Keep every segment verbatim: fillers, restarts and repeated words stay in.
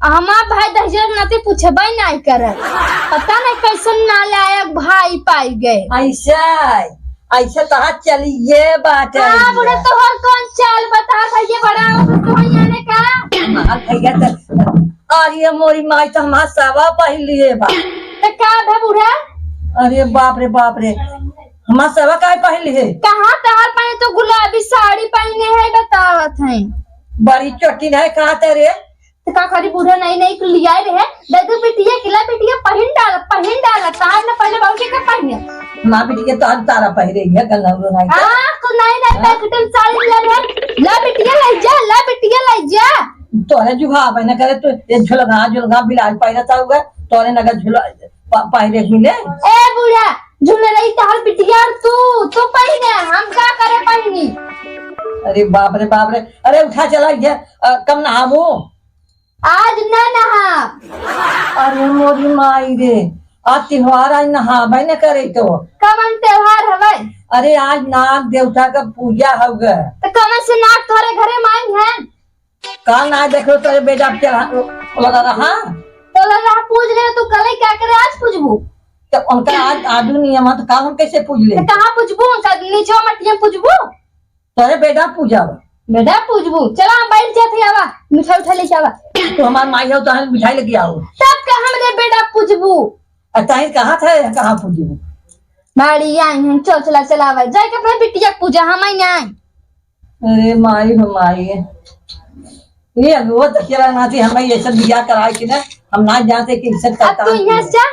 हमार भाई दहिजर नाते पूछबे नाहीं करत। पता नहीं कैसन नालायक भाई पाई गए। ऐसे, ऐसे तहार चलिए बाटे हाँ, ये। बूढ़ा तोहर कौन चाल बता भैया, बड़ा हो तो यहाँ ने का? हमार भैया तो, अरे मोरी माई तो हमार सवा पहली है बा। तो का भा बूढ़ा? अरे बाप रे, बाप रे, हमार सवा काहे पहली है? कहाँ तहार पाए तो गुलाबी साड़ी पहने है, बतावत है। बड़ी चोटिन है, कहा थे रे? तो का करी, बूढ़ा नई नई कुल लियाए रहे, दे दो बिटिया के, ला बिटिया पहिन डाल, पहिन डाल, तार न पहले बाबूजी का पहिने। माँ बिटिया तो हम तारा पहिरे है, कल हम लोग आए थे। हाँ, तो नई नई हाँ। पैकेट में साड़ी लिया रहे, ला बिटिया ले जा, ला बिटिया ले जा। तोरे जुहा बहना करे तो ये झुलगा, झुलगा बिलाज पहिरा था हुआ, तोरे नगर झुला, प-, पहिरे मिले। ए बूढ़ा, झुले रही तहार बिटिया और तू, तू पहिने, हम का करे पहिनी? अरे बाप रे, बाप रे, अरे उठा चला गया, अ, कम नहामू। आज ना नहा। अरे मोरी माई रे, आज त्योहार, आज नहाबे न करे तो। कवन त्योहार हवे? अरे आज नाग देवता का पूजा हवे। तो कवन से नाग तोरे घरे माई है? काल ना देखो तोरे बेटा के चढ़ा, लगा रहा। तो लगा रहा पूज ले, तू कल क्या करे, आज पूजबू? तो उनका आज आजू नियम है, तो काल हम कैसे पूज ले? तो कहाँ पूजबू? उनका नीचे मटिया में पूजबू? तोरे बेटा पूजा बा। बेटा पूजबू, चला हम बैठ जाते, आवा, मिठाई उठा लेके आवा। तू हमार माई हो, तो हम मिठाई लेके आओ। तब का हमरे बेटा पूजबू? आ, ताई कहाँ था, कहाँ पूजबू? बाड़ी आई हम, चल चला चलावा, जाए के अपने बिटिया के पूजा, हम आई नहीं। अरे माई हो माई, ये अगुआ तकिया ना थी, हमें ये सब बिया कराए के ना, हम ना जानते कि इज्जत अब करता तू है। यहाँ से जा।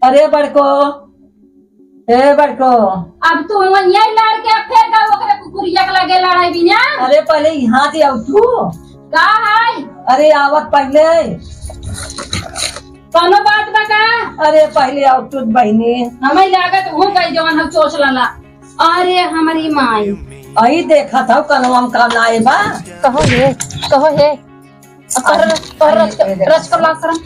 अरे बड़को, ए बड़को। अब तू वनिया लड़ के अब फिर का ओकरे कुकुरिया के लगे लड़ाई बिना? अरे पहले यहाँ से आओ तू। का है? अरे आवत पहले। कौनो बात बा का? अरे पहले आओ तू बहिनी। हमें लागत हो गई जवन हम सोच लाला। अरे हमारी माई। आई देखा था कनवा में का लाए बा। कहो हे, कहो हे। अब तोहर, तोहर रच, रच कर लाज शरम।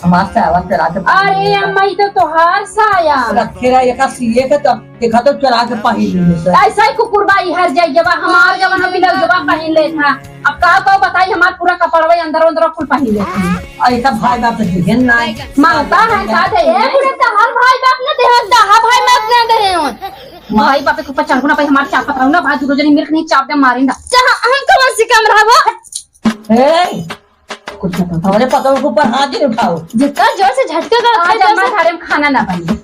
हमार साया चुरा के अरे अम्मा, ई तो तोहार साया। रखे रहा, एका सिए के तो, एका तो चुरा के पहिन ले से। ऐसा ही कुकुर बा, ई हर जाई जबा, हमार जवन हम बिलाउज जबा पहिन ले था। अब का, का बताई, हमार पूरा कपड़वा अंदर, अंदर कुल पहिन ले था। आ, एका भाई बाप तो दिहन ना। मांगता है, का दे? ए, पूरे तोहार भाई बाप ना देहन, तोहार भाई बाप ना देहन। भाई बाप के ऊपर चढ़बो ना पाई, हमार चाप पतराऊ ना, भाई दूनो जनी मिलके नहीं चाप दे, मारिन दा। चाह, हम कौन सी कम रहा वो? ए, कुछ ना कहो। हमरे पतोह के ऊपर हाथ नहीं उठाओ। जितना जोर से झटके कर आज अम्मा घरे में खाना ना बने।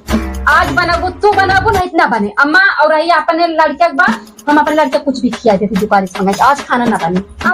आज बनाबू, तू बनाबू, नहीं इतना बने। अम्मा और रही अपने लड़के के बाद, हम अपने लड़के कुछ भी खिया देती दुकान से मंगा के। आज खाना ना बने।